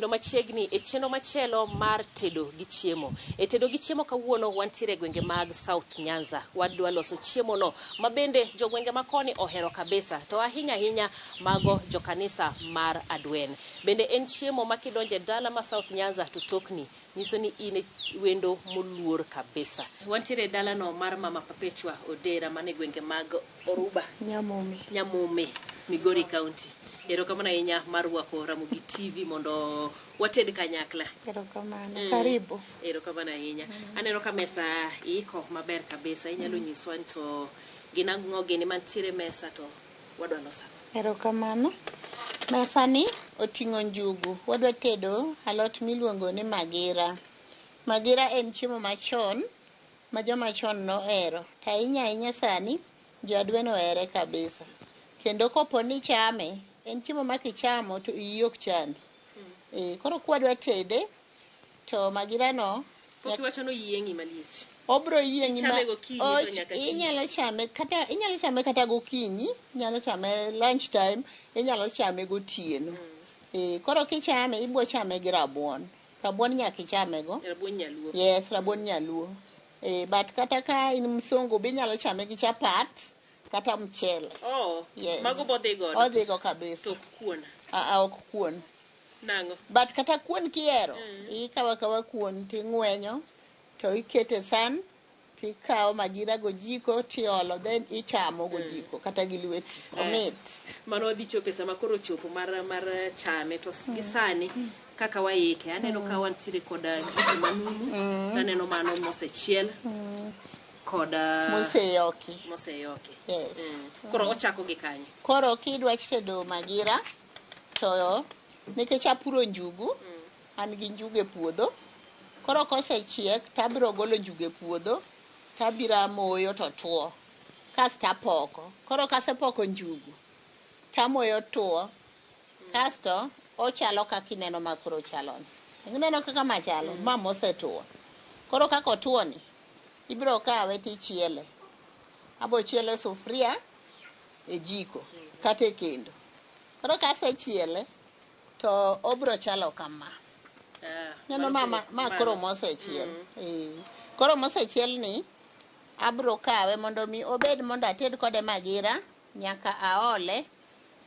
kendo machiegni e chenro machielo mar tedo gi chiemo. E tedo gi chiemo kawuono wantiere e gwenge mag South Nyanza. Wadwa loso chiemo no ma bende jogwenge makoni ohero kabisa to ahinya ahinya mago jokanisa mar Adwen. Bende en chiemo ma kidonjo e dala ma South Nyanza to tokni nyiso ni in e wendo moluor kabisa. Wantiere e dalano mar Mama Perpetua Odera man e gwenge mag Oruba. Nyamume. Nyamume, Migori County. Erokamano ahinya mar rwako Ramogi TV mondo wated kanyakla. Erokamano. Karibu. Erokamano ahinya. Aneno ka mesa iiko maber kabisa. Inyalo nyiswa ni to gin ang'o gini mantiere e mesa to wadwa loso ang'o? Erokamano. Mesa ni oting'o njugu. Wadwa tedo alot miluongo ni magira. Magira en chiemo machon ma joma chon nohero. To ahinya ahinya sani jo adwen ohere kabisa. Kendo kopo ni ichame, en chiemo ma kichamo to iyi ok chandi. Koro kwadwa tede to magira no Pok iwacho ni oyieng'i malich. Obro yieng'i ma Ichame gokinyi to nyaka kiny. Inyalo chame kata inyalo chame kata gokinyi, inyalo chame lunch time, inyalo chame gotieno. Koro kichame ibro chame gi rabuon. Rabuon nyaka ichame go. Rabuon nyaluo. Yes, rabuon nyaluo. But kata ka in msungu be inyalo chame gi chapat kata mchele. Oh, Yes. Mago bodhi godo. Odhi go kabisa. To kuon. Ah, ok kuon. Nang'o? But kata kuon kihero, ikawo akawa kuon ting'wenyo to ikete san tikawo magira gojiko tiolo then ichamo gojiko kata gi lweti. Omit. Mano wadhi chopo e sama koro ochopo mar mar chame to gi sani kaka waike aneno ka wantiere koda njugu manumu aneno mano mosechiel koda Moseyoki. Moseyoki. Yes. Koro ochako gi kanye? Koro kidwa tedo magira to nikech apuro njugu, an gi njugu e puodho. Koro kosechiek tabiro golo njugu e puodho tabiro amoyo to tuo. Kasto apoko. Koro kasepoko njugu tamoyo tuo. Kasto ochalo kaka ineno ma koro ochalo ni. Ineno kaka ma chalo? Ma mosetuo. Koro kaka otuo ni, ibiro kawe tichiele. Abo chiele e sufria e jiko kata e kendo. Koro kasechiele to obiro chalo kama. Neno ma ma koro mosechiel. Koro mosechiel ni abiro kawe mondo mi obed mondo ated kode magira nyaka aole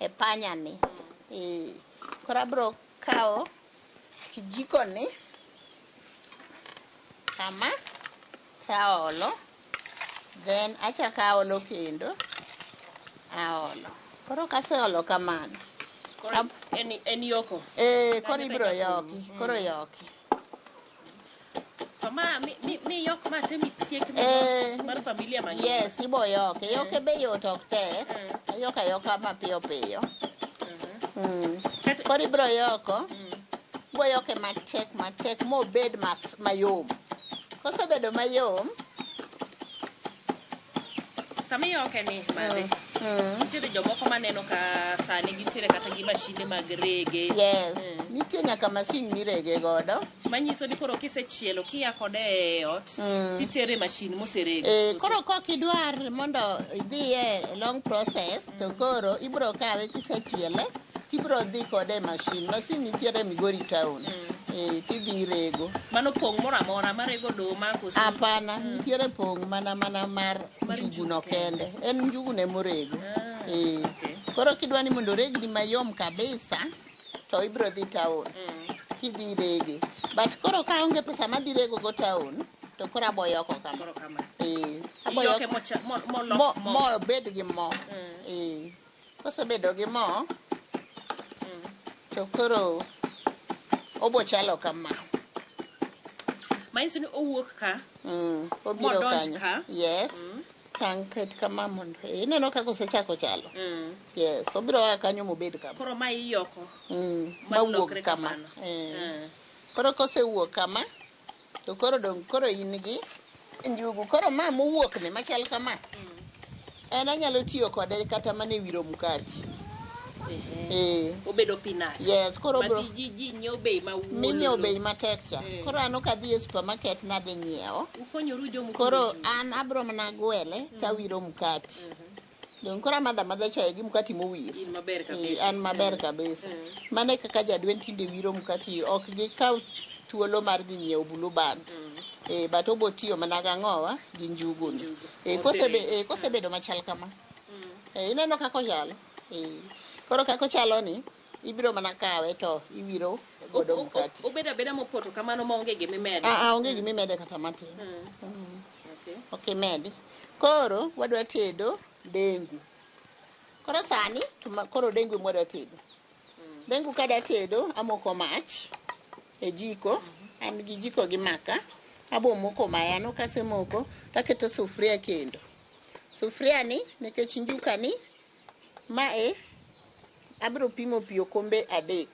e panya ni. Koro abiro kawo kijiko ni kama taolo, then achako aolo kendo aolo. Koro kaseolo kamano, Koro en yoko. Koro ibiro yoki, koro yoki. To ma mi yok ma te mitiek mar familia mangima. Yes, ibo yoke. Yoke be yot ok tek. Ayoko ayoka mapiyo piyo. Koro ibiro yoko. Ibo yoke matek matek mobed mayom. Kosebedo mayom, Sama iyoke ni madhe. Nitiere jomoko maneno ka sani gintiere kata gi mashinde mag rege. Yes. Nitie nyaka masin mirege godo. Manyiso ni koro kisechielo kiya kode e ot titere masin moserego. Koro kok idwar mondo idhi e long process to koro ibiro kawe kisechiele tibiro dhi kode e masin. Masin nitiere Migori town. Tidhi rego. Mano pong' moro amora marego oduma koso? Hapana, nitiere pong' mana mana mar njugu no kende. En njugu ne morego. Koro kidwa ni mondo oregni mayom kabisa to ibiro dhi town. Kidhi rege. But koro ka onge pesa madhi rego go town to koro abo yoko kama. Koro kama. Abo yoke molok mo. Mo bed gi mo. Kosebedo gi mo to koro obo chalo kama. Manyiso ni owuok ka. Obiro Modonj kanyo. ka. Yes. Tang' ket kama mondo. Ineno kaka osechako chalo. Yes, obiro a kanyo mobed kama. Koro ma iyoko. Mawuog Malokre kama. kamano. Koro kosewuok kama to koro dong' koro in gi njugu. Koro ma mowuok ni machal kama. En anyalo tiyo kode kata mana e wiro mkati. Obedo peanut. Yes, koro Ma bro ji nyiewo bei ma wuoro. Minyiewo bei matek cha. Koro an ok adhi e supermarket nadhi nyiewo. Ukonyoru joma Koro opuro an abro mana gwele tawiro mkati. Dong koro amadho amadha chae gi mkati mowir. In maber Eh, kabisa. an maber kabisa. Mano e kaka jadwen tinde wiro mkati, ok gikaw thuolo mar dhi nyiewo blue band. Eh, but obo tiyo mana gang'owa gi njugu ni. Njugu. Eh, kosebedo machal kama. Eh, ineno kaka ochalo. Eh, koro kaka ochalo ni, ibiro mana kawe to iwiro godo mkati. Obedo abeda mopoto kamano maonge gimimedo. Ah, ah, onge gimimede kata matin. Okay. Ok imedi. Koro wadwa tedo dengu. Koro sani to koro dengu ema wadwa tedo. Dengu kada tedo, amoko mach e jiko. An gi jiko gi maka. Abo moko mayano, kasemoko taketo sufuria kendo. Sufuria ni nikech njuka ni mae abiro pimo pi okombe 3.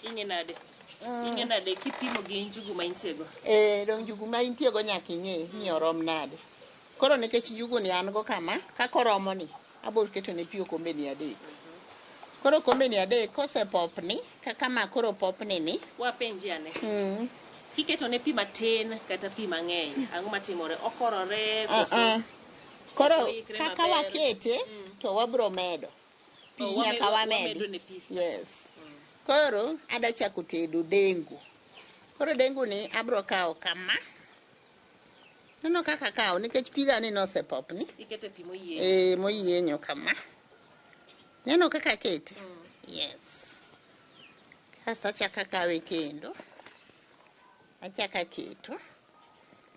Ing'e nade? Ing'e nade kipimo gi njugu ma intiego? Eh, dong njugu ma intiego nyaka ing'e ni orom nade. Koro nikech njugu ni an go kama, kaka oromo ni, abiro keto ne pi okombe ni 3. Koro okombe ni 3 kosepopni, kaka ma koro popni ni. Wapenji ane. Kiketo ne pi matin kata pi mang'eny, ang'o matimore? Okorore koso? Koro Oikre kaka maber. wakete to wabro medo. Pi Oh, nyaka wamedi. wamedo ne pi. Yes. Koro ada chako tedo dengu. Koro dengu ni abro kawo kama. Neno kaka kawo nikech piga ni nosepopni. Ikete pi moyienyo. Eh, moyienyo kama. Neno kaka akete? Yes. Kasto achako akawe kendo. Achako aketo.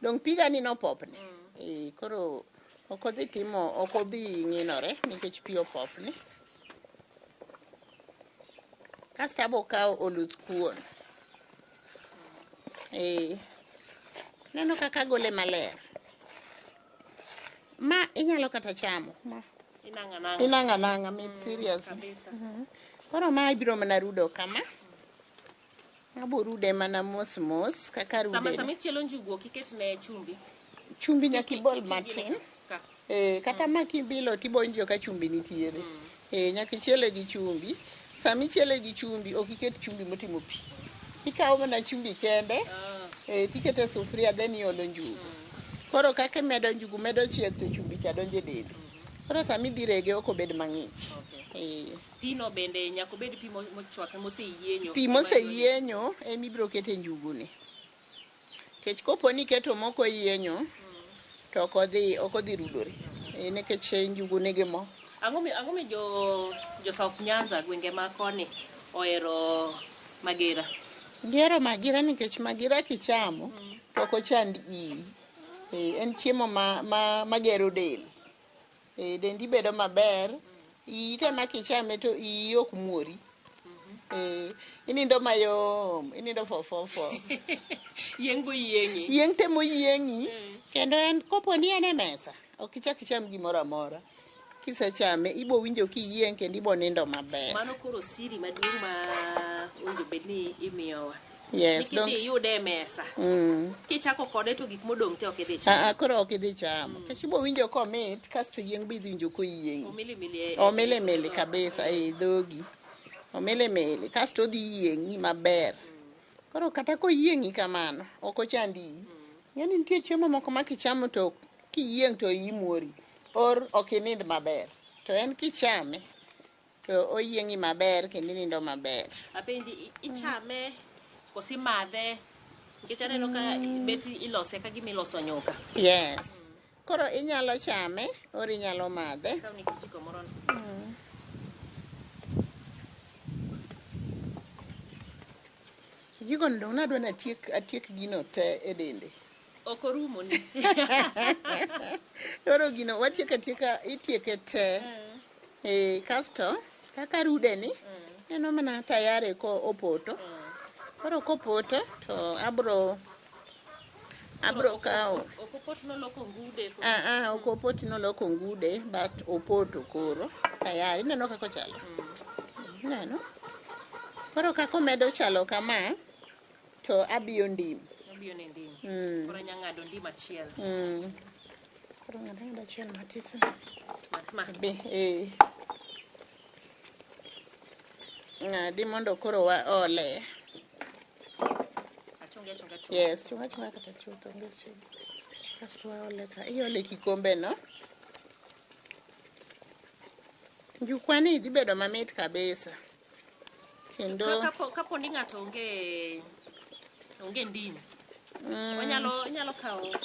Dong piga ni nopopni. Eh, koro ok odhi timo, ok odhi ng'inore nikech pi opopni. Kasto abo kawo oluth kuon. Eh. Neno kaka agole maler. Ma inyalo kata chamo. Ma. Inang'a nang'a. Inang'a nang'a, mit seriously. Kabisa. Koro ma ibiro mana rudo kama. Abo rude mana mos mos kaka rude. Sama ichielo njugu ok iket ne chumbi. Chumbi nyaka ibol matin. Ka. Eh, kata ma kibilo tibonjo ka chumbi nitiere. Eh, nyaka ichiele gi chumbi. Sama ichiele gi chumbi ok iket chumbi motimo pi. Ikawo mana chumbi kende. Eh, tikete sufuria then iolo njugu. Koro kaka imedo njugu medo chiek to chumbi cha donjo e dendi. Koro sama idhi rege ok obed mang'ich. Okay. Eh. Pino bende nyaka obed pi mochwake moseyienyo. Pi moseyienyo ema ibiro kete njugu ni. Nikech kopo ni iketo mok oyienyo, to ok odhi rudore. Eh, nikech njugu nigi mo. Ang'o mi jo South Nyanza gwenge ma koni ohero magira? Gihero magira nikech magira kichamo to ok ochand iyi. Eh, en chiemo ma gero del. Eh, dendi bedo maber. Iyi te ma kichame to iyi ok muori. Eh, inindo mayom, inindo fo fo fo. Yieng' bo yieng'i. Yieng' temo yieng'i. Kendo en kopo ni en e mesa, ok ichak icham gimoro amora. Kisechame, ibo winjo kiyieng' kendo ibo nindo maber. Mano koro siri maduong' ma owinjo bed ni imiyowa. Yes, Ni kidhi iyude e mesa. Kichako kode to gik modong' te ok idhi chamo. Ah, koro ok idhi chamo. Nikech ibo winjo komit, kasto yieng' be idhi winjo koyieng'i. Omilimili e Omilimili kabisa e dhogi. Omilimili, kasto odhi yieng'i maber. Koro kata koyieng'i kamano, ok ochand iyi. Ng'eni nitie chiemo moko ma kichamo to kiyieng' to iyi muori. Or ok inind maber. To en kichame, to oyieng'i maber kendo inindo maber. Apenji, ichame koso imadhe? Nikech aneno ka bet ilose ka gima iloso nyuka. Yes. Koro inyalo chame or inyalo madhe. Kaw ni kijiko moro no. Kijiko no dong' nadwa ni atiek gino te e dende. Ok orumo ni. Koro gino watieko atieka, itieke te. Eh, kasto kaka rude ni, neno mana tayari ko opoto. Koro kopoto to abro kawo. Ok opot noloko ngude. Ah, ah, ok opot noloko ngude, but opoto koro. Tayari, ineno kaka ochalo? Ineno? Koro kaka omedo chalo kama, to abiyo ndim. Abiyo ne ndim. Koro anya ng'ado ndim achiel. Koro ng'ad ang'ada achiel matis. Ma. Bi, eh. Ng'adi mondo koro waole. Achunge achunga chuth. Yes, chunga chunga kata chuth, onge shida. Kasto waole ka, iole kikombe no. Njukwa ni dhi bedo mamit kabisa. Kendo Kapo ni ng'ato onge onge ndim, onyalo onyalo kawo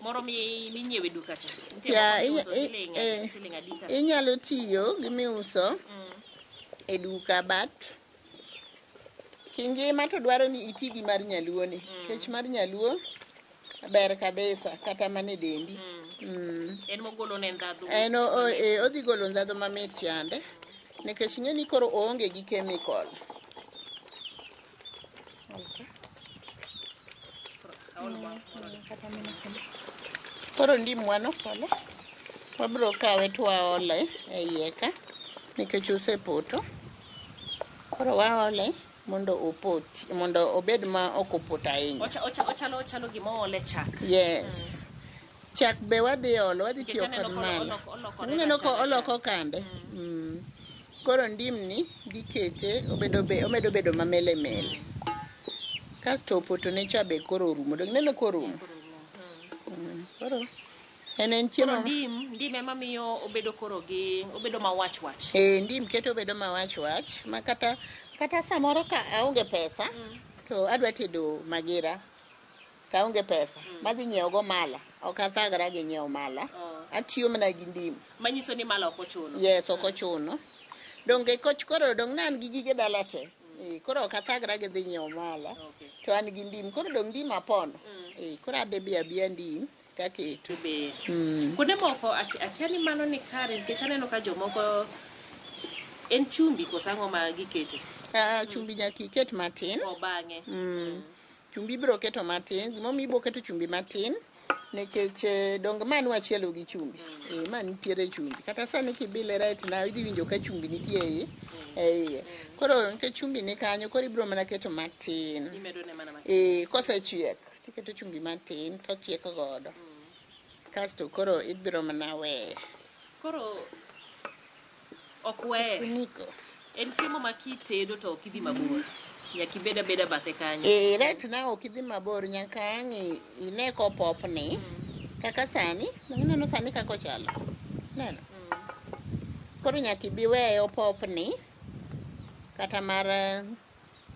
moro minyiewe duka cha. Nitie Ya, moko miuso siling siling adi ka. inyalo tiyo gi miuso e duka, but kingima to dwaro ni iti gi mar nyaluo ni. Nikech mar nyaluo ber kabisa kata mana e dendi. En mogolo ne ndhadhu. En odhi golo ndhadhu mamit chande. Nikech ing'e ni koro oonge gi chemical. Aol moro. Koro ndim wano pole. Wabiro kawe to waole e iye ka nikech osepoto. Koro waole mondo opoti, mondo obed ma ok opoto ahinya. Ochalo gima oole chak. Yes. Chak be wadhi olo, wadhi Nikech tiyo aneno kod ka mala. olokore Ineno ka rachar oloko kande. Koro ndim ni dhi kete obedo be omedo bedo mamele mele. Kasto opoto ne cha be koro orumo. Dong ineno korumo. Koro en chiemo. Koro ndim ema miyo obedo koro gi obedo mawach wach. Ndim keto obedo mawach wach ma kata samoro ka aonge pesa to adwa tedo magira to aonge pesa madhi nyiewo go mala. Ok athagra gi nyiewo mala. Atiyo mana gi ndim. Manyiso ni mala ok ochuno. Yes, ok ochuno. Donge koch koro dong ne an gi gige dala te. Koro ok athagra gi dhi nyiewo mala. To an gi ndim. Koro dong ndim apono. Koro adhi biyo abiya ndim taketo. Be. Kuonde moko akia ni mano ni kare nikech aneno ka jomoko en chumbi koso ang'o ma gikete. Chumbi nyaka iket matin. O bang'e. Chumbi ibiro keto matin. Gimomiyo ibiro keto chumbi matin nikech dong ma nwachielo gi chumbi. Ma nitiere chumbi. Kata sani kibile right now idhi winjo ka chumbi nitie e iye. Koro nikech chumbi ni kanyo koro ibiro mana keto matin. Imedo ne mana matin. Kosechiek tiketo chumbi matin tochiek godo. Kasto koro ibiro mana weye. Koro ok weye. Funiko. En chiemo ma kitedo to ok idhi mabor. Nyaka ibed abeda bathe kanyo. Right now ok idhi mabor nyaka ang' ine kopopni. Kaka sani, ineno sani kaka ochalo. Neno. Koro nyaka ibi weye opopni. Kata mar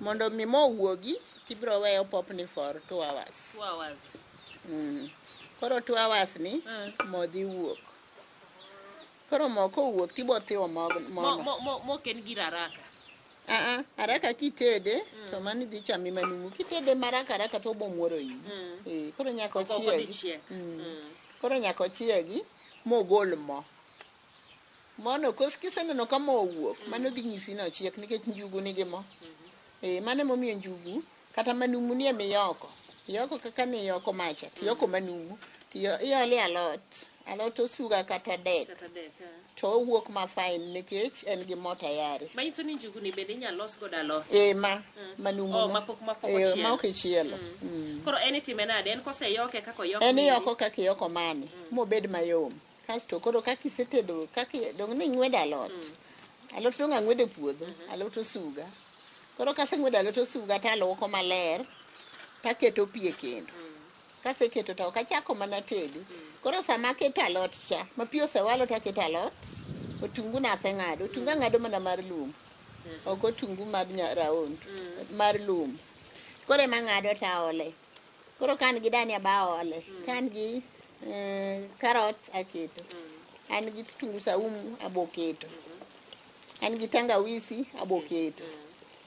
mondo mi mo wuogi tibiro weye opopni for 2 hours. 2 hours. Koro 2 hours ni mo dhi wuok. Koro mo kowuok tibo thiwo mono. Mo ok en gir haraka. Haraka kitede to mano idhi chame manumu. Kitede maraka haraka to obo muoro iyi. Koro nyaka ochiegi. Koro nyaka ochiegi mogol mo. Mono kiseneno ka mo owuok, mano dhi nyisi ni ochiek nikech njugu nigi mo. Mano emomiyo njugu kata manumu ni emiyoko. Iyoko kaka niyoko macha, tiyoko manumu, iole alot. Alot osuga kata dek. Kata dek. To owuok ma fine nikech en gi mo tayari. Manyiso ni njugu ni bende inyalo los godo alot. Ma manumu. Ma pok ochiel. Ma ok ichielo. Koro en itime nade? En koseyoke kaka oyok. En iyoko kaka iyoko mani, mobed mayom. Kasto koro kaka isetedo, kaka dong ni ing'wedo alot. Alot dong ang'wedo e puodho, alot osuga. Koro kaseng'wedo alot osuga taluoko maler, taketo pi e kendo. Kaseketo to ok achako mana tede. Koro sama aketo alot cha, ma pi osewalo taketo alot, otungu naseng'ado. Otungu ang'ado mana mar lum. Ok otungu mar round, mar lum. Koro ema ang'ado taole. Koro ka an gi dania ba aole. Ka an gi karot aketo. An gi kitungu saumu abo keto. An gi tangawisi abo keto.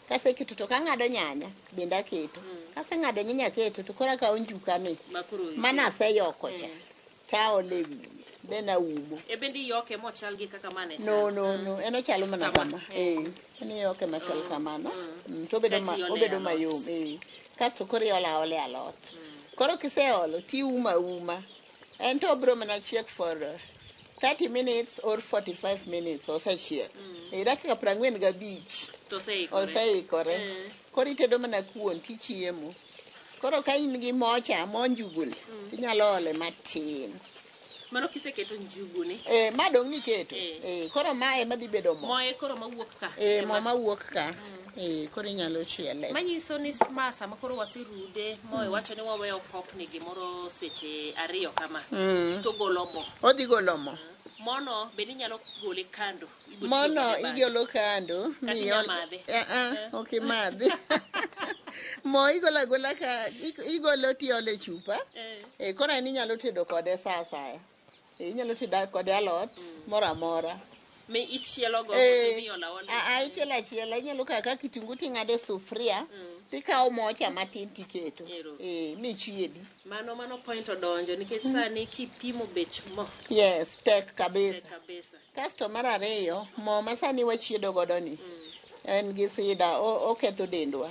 Kaseketo to kang'ado nyanya bende aketo. Kaseng'ado nyanya aketo to koro akawo njuka ni mana aseyoko cha taole wiye then aumo. E bende iyoke mochal gi kaka mane chal. No, en ochalo mana kama. En iyoke machal kamano. To obedo mayom. Kasto koro iolo aola e alot. Koro kiseolo tiumo auma. En to obiro mana chiek for 30 minutes or 45 minutes osechiek. Dakika 45 to oseikore. Oseikore. Koro itedo mana kuon tichiemo. Koro ka in gi mocha, mo njugu ni, tinyalo ole matin. Mano kiseketo njugu ni. Ma dong' niketo. Koro mae ema dhi bedo mo. Moe koro mawuok ka. Mo mawuok ka. Koro inyalo chiele. Manyiso ni ma sama koro waserude, mo iwacho ni waweyo popni gimoro seche 2 kama. To golo mo. Odhi golo mo. Mono bende inyalo gole kando. Ibo tiyo Mono kode bang'e. igolo kando. Kata miol- inya madhe. Eh, eh, ok imadhi. Mo igolo agola ka igolo tiolo e chupa. Eh. Eh, koro en inyalo tedo kode sa asaya. Eh, inyalo tedo kode alot moro amora. Mi ichielo go Eh, koso miolo aola. a- a, ichielo achiela inyalo kawo ka kitungu ting'ado e sufria tikawo mocha matin tiketo. Ero. Eh, michiedi. Mano point odonjo nikech sani kipimo bech mo Yes, tek kabisa. tek kabisa. Kasto mar ariyo, mo ma sani wachiedo godo ni en gi sida, oketho dendwa.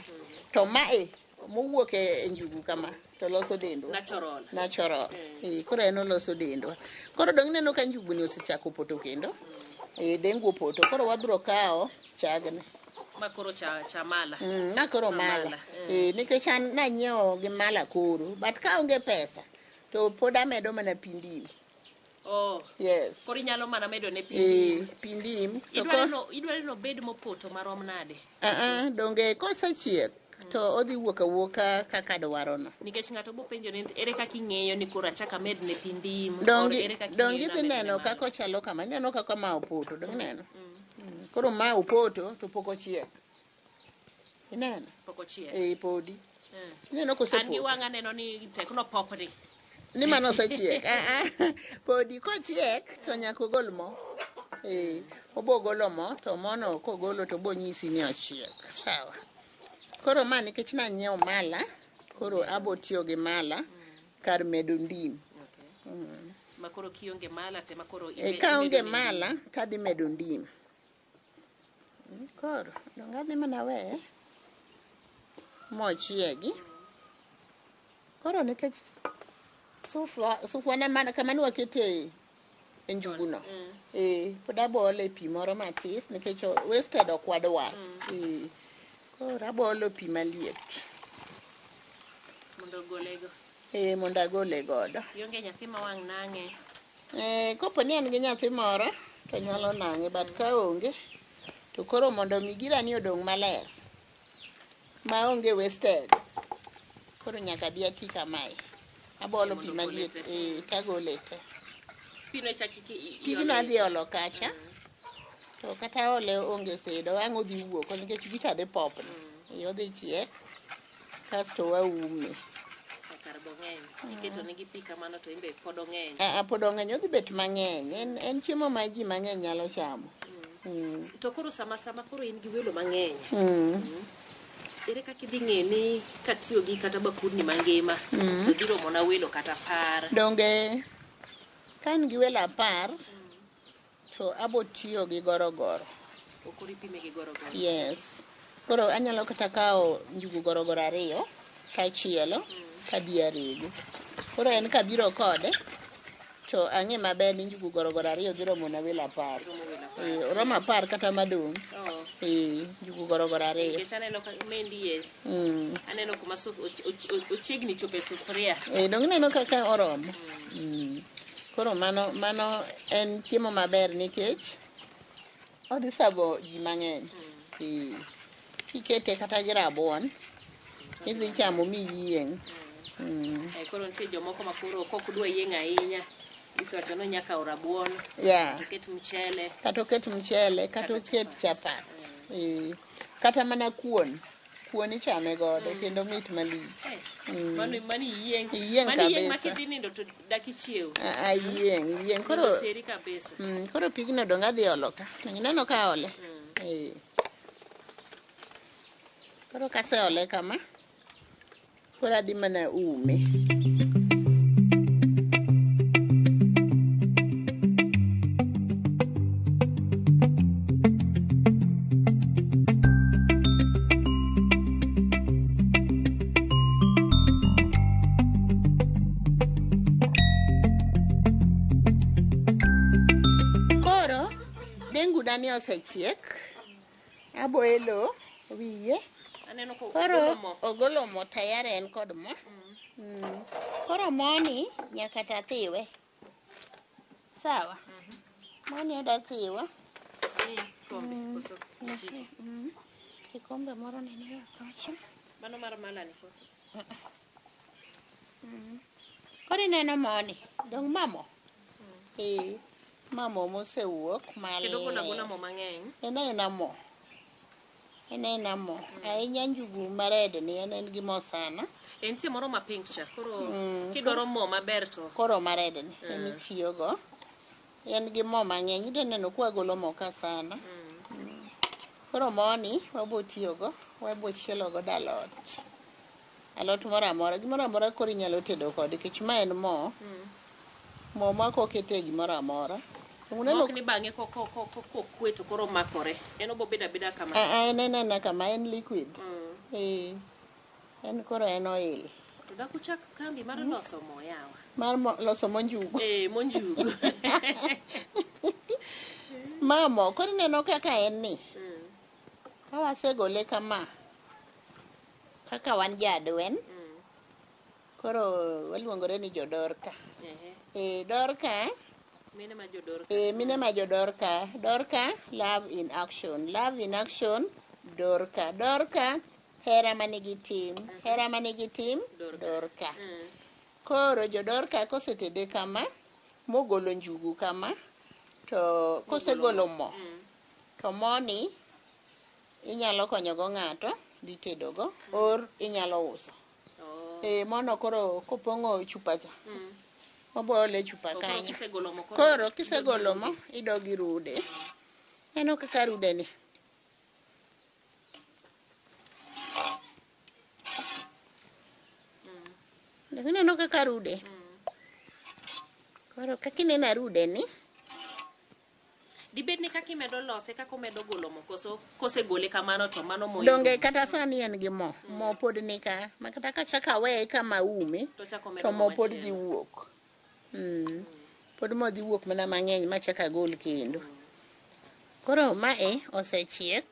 To mae mowuok e njugu kama to loso dendwa. Natural. Natural. Eh, koro en oloso dendwa. Koro dong' ineno ka njugu ni osechako poto kendo. Eh, dengu opoto. Koro wabiro kawo chagni. Ma koro cha mala. Ma koro Ma mala. mala, Eh, nikech an nanyiewo gi mala koro, but ka onge pesa to pod amedo mana pi ndim. Oh. Yes. Koro inyalo mana medo ne pi. Eh, pi ndim. To Idwaro no obed mopoto marom nade? Ah, ah, donge kosechiek to odhi wuok awuoka kaka dwarono. Nikech ng'ato bo penjo ni ere kaka ing'eyo ni koro achak amed ne pi ndim. or Donge ere kaka donge ing'eyo ni idhi amed ne neno mala? kaka ochalo kama, ineno kaka ma opoto, donge ineno? Koro ma opoto to pok ochiek. Ineno? Pok ochiek. Eh, podi. Ineno An gi kosepoto. wang'a neno ni tek nopopni. Ni mano osechiek. Ah, ah. Podi kochiek to nyaka ogol mo. Eh, obo golo mo to mono kogolo to bo nyisi ni ochiek. Sawa. Koro ma nikech nanyiewo mala, koro abo tiyo gi mala kar medo ndim. Okay. Ma koro kionge mala te ma koro E, kaonge imedo ne mala tadhi medo ndim. Koro donge adhi mana weye mochiegi. Koro nikech sufwa na mana kama ne wakete e njugu no. Eh, pod abo ole pi moro matis nikech wasted ok wadwar. Eh, koro abo olo pi maliet. Mondo ogolego. Eh, mondo agole godo. Ionge nyathi ma wang' nang'e. Eh, kopo ni an gi nyathi moro to nyalo nang'e, but ka onge to koro mondo mi girani odong' maler maonge wasted, koro nyaka bi ati kamae. Abo olo pi Mondo ogole maliet, te. eh, tagole te. Pino chak Pigno adhi olo kacha. To kata ole onge sedo, ang' odhi wuok nikech gicha dhi popni. Eh, odhi chiek kasto waume. Kar bo ng'eny. Iketo nigi pi kamano to imbe pod ong'eny. Ah, ah, pod ong'eny, odhi bet mang'eny. En chiemo ma ji mang'eny nyalo chamo. To koro sama koro in gi welo mang'eny. Ere kaka idhi ng'e ni katiyo gi kata bakudni mangima, to dhi romo na welo kata 10. Donge ka an gi welo 10, to abo tiyo gi gorogoro. Okoro ipime gi gorogoro. Yes. Koro anyalo kata kawo njugu gorogoro 2 kachielo kadhi arego. Koro en kabiro kode to ang'e maber ni njugu gorogoro 2 dhi romo na welo 10. Romo welo 10. Eh, oromo 10 kata madong'. Oh. Eh, njugu gorogoro 2. Nikech aneno ka mendie. Aneno kuma ochiegni chopo e sufuria. Eh, dong' ineno kaka oromo. Koro mano en chiemo maber nikech odhi sabo ji mang'eny. Eh, kikete kata gi rabuon, idhi chamo miyieng'. Eh, koro nitie jomoko ma koro kok dwa yieng' ahinya, isewacho ni onya kawo rabuon, Yeah. oket mchele. Kata oket mchele, kata Kata oket chapat. chapat. Eh, kata mana kuon. Kuon ichame godo kendo mit malich. Eh, mano iyieng'. Iyieng' Mano iyieng' ma kabisa. kidhi nindo to dak ichiew. Ah, ah, iyieng', iyieng'. Koro Nindo teri kabisa. Koro pigno dong' adhi olo ka. Ineno ka aole? Eh. Koro kaseole kama, koro adhi mana ume. Koro dengu dani osechiek, abo elo wiye. Aneno ko Koro ogolo mo. ogolo mo tayari en kod mo. Koro moni nyaka tathiwe. Sawa. Moni adwa thiwo. Ni kombe koso kijiko. Kikombe moro nene kocha. Mano mar mala ni koso. Koro ineno moni, dong' ma mo. Eh. Ma mo mosewuok Kendo golo agola maler. mo mang'eny. En aena mo. En aena mo. Ahinya njugu mared ni en en gi mo sana. E nitie moro ma pink cha. Koro kidwaro mo maber to Koro mared ni ema itiyogo. En gi mo mang'eny. Idwa neno ka wagolo mo ka sana. Koro moni wabo tiyogo, wabo chielo godo alot. Alot moro amora, gimoro amora koro inyalo tedo kode nikech ma en mo. Mo ma kokete gimoro amora. Uneno mok ni bang'e kokwe to koro makore. En obo bedo abeda kama. Ah, en en ena kama en liquid. Eh, en koro en oil. To dak uchak kambi mar loso mo yawa. Mar mo, loso mo njugu. Eh, mo njugu. Ma mo, koro ineno kaka en ni. Ka wasegole kama, kaka wan jadwen, koro waluongore ni jodorka. Ehe. Eh, dorka, Mine ma jodorka. eh, mine ma jodorka. Dorka, love in action. Love in action, dorka. Dorka, hera manigi tim. Hera manigi tim, Dorka. dorka. Koro jodorka kosetede kama, mogolo njugu kama, to kosegolo mo, to moni inyalo konyogo ng'ato dhi tedogo, or inyalo uso. Oh. Eh, mono koro kopong'o chupa cha, obo ole e chupa To koro kanyo. kisegolo mo Koro kisegolo mo, idog irude. Neno kaka rude ni. Ineno kaka rude. Koro kaka ineno arude ni, Dibed ni kaka imedo lose kaka omedo golo mo koso kosegole kamano to mano mo donge kata sani en gi mo. Mo pod ni ka, ma kata kachako aweye kama aume, to chako omedo to mo pod dhi machielo. wuok. Pod mo dhi wuok mana mang'eny machak agol kendo. Koro mae osechiek.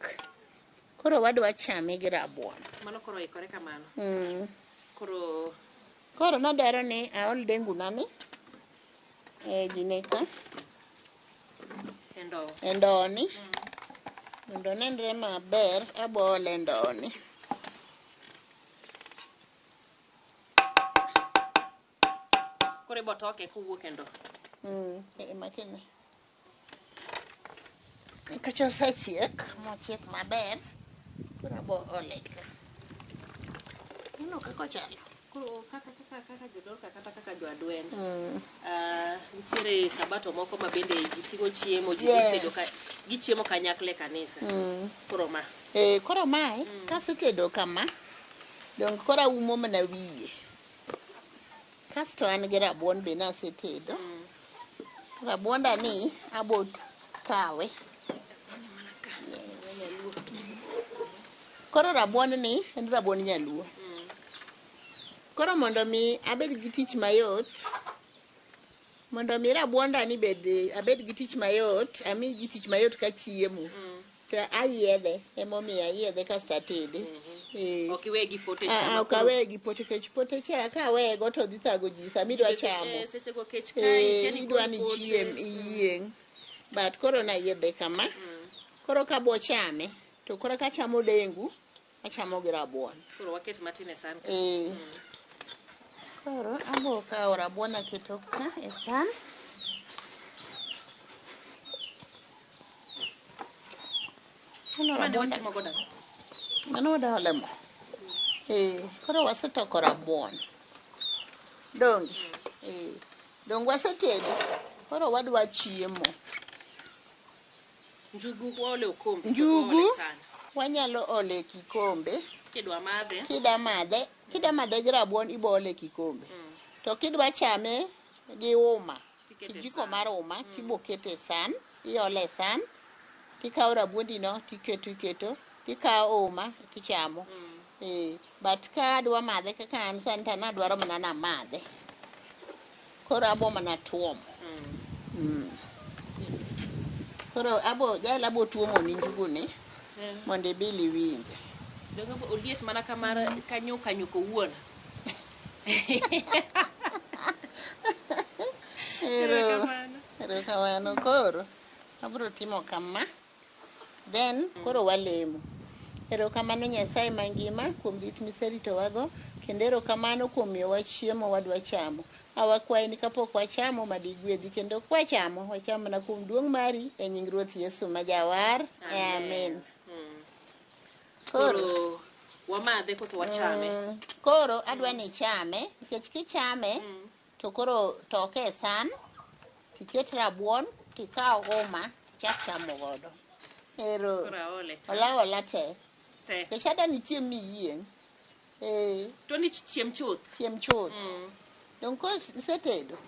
Koro wadwa chame gi rabuon. Mano koro oikore kamano. Koro Koro nadwaro ni aol dengu nani e gine ka e ndowo. e ndowoni mondo onenre maber abo ole e ndowoni. Koro ibo toke kowuok e ndowo. E makene. Nikech osechiek mochiek maber, koro abo ole ka. Ineno kaka ochalo? Koro kaka kaka kaka jodorka kata kaka joadwen. Nitiere sabato moko ma bende ji ting'o chiemo, ji Yes. tedo ka gichiemo kanyakla e kanisa. Koro ma. Eh, koro mae kasetedo kama, dong koro aumo mana wiye. Kasto an gi rabuon be nasetedo. Rabuonda ni abo kawe. Yes. Koro rabuon ni en rabuon nyaluo. Koro mondo mi abed gi tich mayot, mondo mi rabuonda ni bed abed gi tich mayot, ami ji tich mayot ka chiemo. To ayiedhe, emomiyo ayiedhe kasto atede. Eh. Ok iwe gi pote Ah, ah, cha. ok aweye gi pote nikech pote cha ka aweye go to dhi thago ji sama idwa chamo. Seche go kech kai, Eh, kia ni idwa gol ni pote. chiem iyieng'. But koro nayiedhe kama. Koro kabo chame, to koro kachamo dengu, achamo gi rabuon. Koro waket matin e san. ka. Eh. Koro abo kawo rabuon aketo ka e san. Mano Mane rabuon watimo godo ang'o? mano wadwa ole mo. Eh, koro wasetoko rabuon. Donge? Eh, donge wasetedo. Koro wadwa chiemo. Njugu waole okombe. koso Njugu waole san. wanyalo ole e kikombe. Kidwa madhe. Kida madhe, kida madhe gi rabuon ibo ole e kikombe. To kidwa chame gi uma, Tikete e kijiko san. mar uma, tibo kete e san, iole e san, tikawo rabuondi no tiketo iketo, tikawo uma tichamo. Eh, but ka adwa madhe kaka an sani to an adwaro mana namadhe. Koro abo mana tuomo. Koro abo jal abo tuomo ni njugu ni mondo ibil iwinje. Donge oliet mana kamar kanyuka nyuka owuon. Ero. Erokamano. Erokamano. Koro abro timo kama. Then koro walemo. Erokamano Nyasaye mangima kuom rit miseritowago. Kendo erokamano kuom miyowa chiemo wadwa chamo. Awakwayi ni kapok wachamo madigwedhi kendo kwachamo wacham mana kuom duong' mari e nying Ruoth Yesu ma Jawar. Amen. Koro wamadhe koso wachame? Koro adwa ni ichame nikech kichame to koro toke e san tiket rabuon tikaw uma tichak chamo godo. Ero Koro aole. olaw ola te. Te. Nikech adwa ni ichiem miyieng'. To ni chiem chuth. Chiem chuth. Dong' isetedo.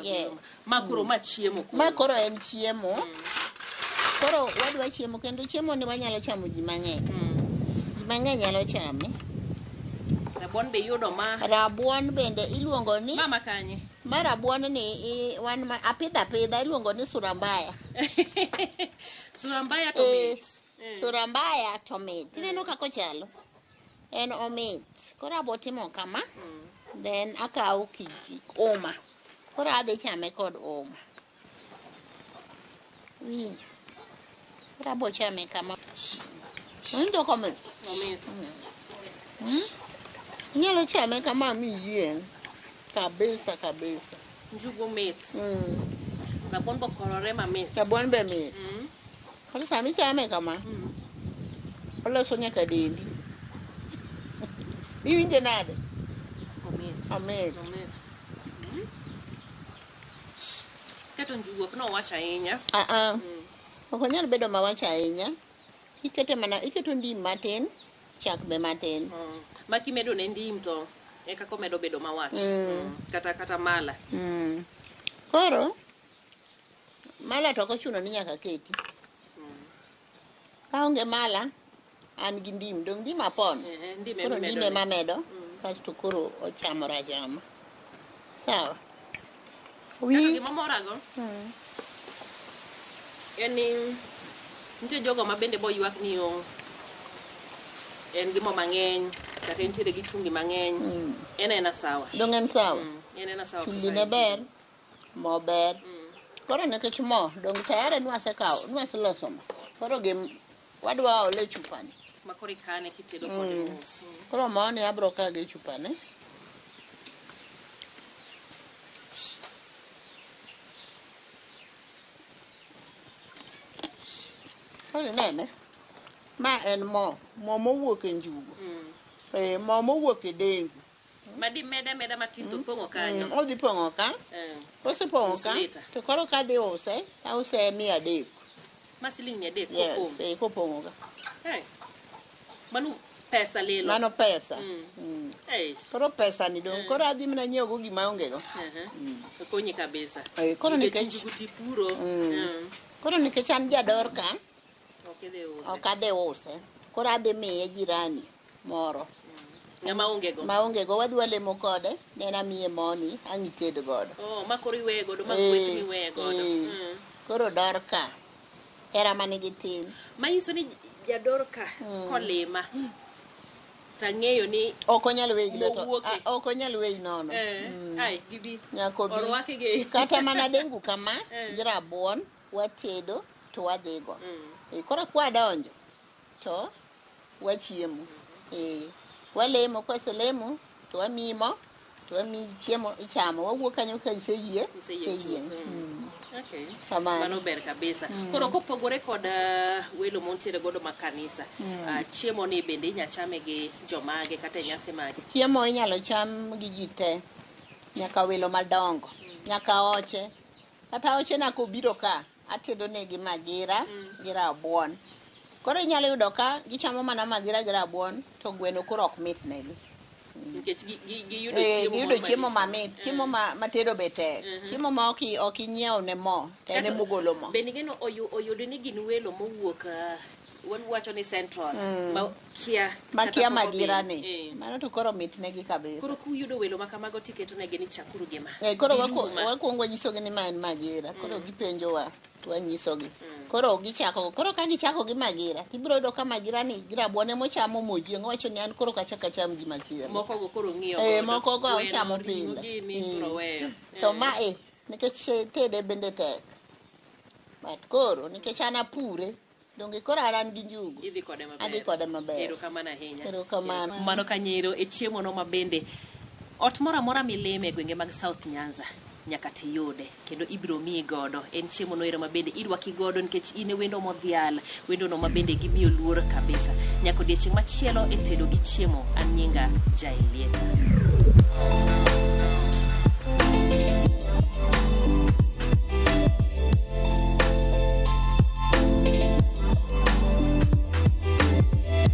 Yes. Ma koro ma chiemo koro. Ma koro en chiemo. Koro wadwa chiemo kendo chiemo ni wanyalo chamo ji mang'eny. Ji mang'eny nyalo chame. Rabuon be yudo ma. Rabuon bende iluongo ni Mama kanye? Ma rabuon ni wan ma apidha apidha iluongo ni surambaya. Surambaya to mit. Surambaya to mit. Ineno kaka ochalo? En omit. Koro abo timo kama. Then akawo uma. Koro adhi chame kod uma. Winjo. Koro abo chame kama. Winjo komit. Omit. Inyalo chame kama miyieng'. Kabisa kabisa. Njugu mit. Rabuon be okorore mamit. Rabuon be mit. Koro sama ichame kama, oloso nyaka dendi. Iwinje nade? Omit. Omit. Omit. Keto njugu ok nowach ahinya. Ok onyal bedo mawach ahinya. Ikete mana, iketo ndim matin, chak be matin. Ma kimedo ne ndim to e kaka omedo bedo mawach. Kata mala. Koro mala to ok ochuno ni nyaka keti. Kaonge mala, an gi ndim. Dong' ndim apono. Ndim Koro ema ndim imedo ema ne. amedo. Kasto koro ochamore achama. Sawa. Kata gima morago en ni nitie jogo ma bende boywak ni o en gi mo mang'eny kata entiere gi chumbi mang'eny. En ena sawa. Dong' en sawa. En ena sawa. Chumbi ne ber, mo ber. Koro nikech mo dong' tayari nwasekawo, nwaseloso mo. Koro gim wadwa ole e chupani. Ma koro ikane kitedo kode mos. Koro moni abro kage e chupani. Koro inene, ma en mo, mo mowuok e njugu. Mo mowuok e dengu. Ma di meda meda matin to pong'o kanyo. Odhi pong'o ka. Kosepong'o ka, Nus lita. to koro kadhi use, ause 300. Ma siling 300 Yes, kopong'. Kopong'o ka. Hey. Mano pesa lilo. Mano pesa. Koro pesa ni dong', koro adhi mana nyiewo go gima onge go. Okonyi kabisa. Koro Nikech nikech njugu tipuro. Koro nikech an jador ka, Ok idhi use. Ok adhi use. Koro adhi miye jirani moro. Ng'ama onge go. Ma onge go, wadhi walemo kode, then amiye moni, ang' ited godo. Oh, ma koro iweye godo, ma gweth miweye godo. Koro dor ka. Hera manigi tin. Manyiso ni jador ka kolima. Tang'eyo ni Ok onyal weyi gi lweto. Mowuoke. Ok onyal weyi nono. Ai, gibi. Nyaka obi. Orwake gi. Kata mana dengu kama, gi rabuon, watedo to wadhigo. Koro kwadonjo to wachiemo. Walemo, kwaselemo to wamiyi mo, to wamiyi chiemo ichamo. Wawuok kanyo ka iseyie, Iseyie iseyie. chuth. Okay. Kamano. Mano ber kabisa. Koro kopogore kod welo montiere godo ma kanisa, chiemo ni bende inya chame gi jomage kata e nyasi mage? Chiemo inyalo cham gi ji te, nyaka welo madongo, nyaka oche. Kata oche na kobiro ka, atedo negi magira gi rabuon. Koro inyalo yudo ka gichamo mana magira gi rabuon, to gweno koro ok mit negi. Nikech giyudo chiemo Giyudo moro chiemo malich. mamit, chiemo ma tedo be tek. Chiemo ma ok inyiew ne mo, to en Kato emogolo mo. Be nigeno oyudo ni gin welo mowuok, wacho ni Central, ma kia Ma kata kia pok magira obin. ni. Mano to koro mit negi kabisa. Koro kuyudo welo ma kamago tiketo negi ni chakuru gi ma. Koro Giluma. wakuongo wanyisogi ni ma en magira. Koro gipenjowa to wanyisogi. Koro gichako, koro ka gichako gi magira, tibiro yudo ka magira ni gi rabuon emochamo moyieng', owacho ni an koro kacha acham gima chielo. Moko go koro ng'iyo godo. Moko go Gweno, ochamo ring'o pile. gini, koro weyo. To ma nikech tede bende tek. But koro nikech an apure, Donge koro an an gi njugu. Idhi kode maber. Adhi kode maber. Erokamano ahinya. Erokamano. Mano kanyero e chiemo no mabende ot moro amora milime e gwenge mag South Nyanza nyaka tiyude kendo ibiro miyi godo. En chiemo no ero mabende irwaki godo nikech in e wendo modhial, wendo no mabende gimiyo luor kabisa. Nyaka odiechieng' machielo e tedo gi chiemo, an nyinga Jael Lieta.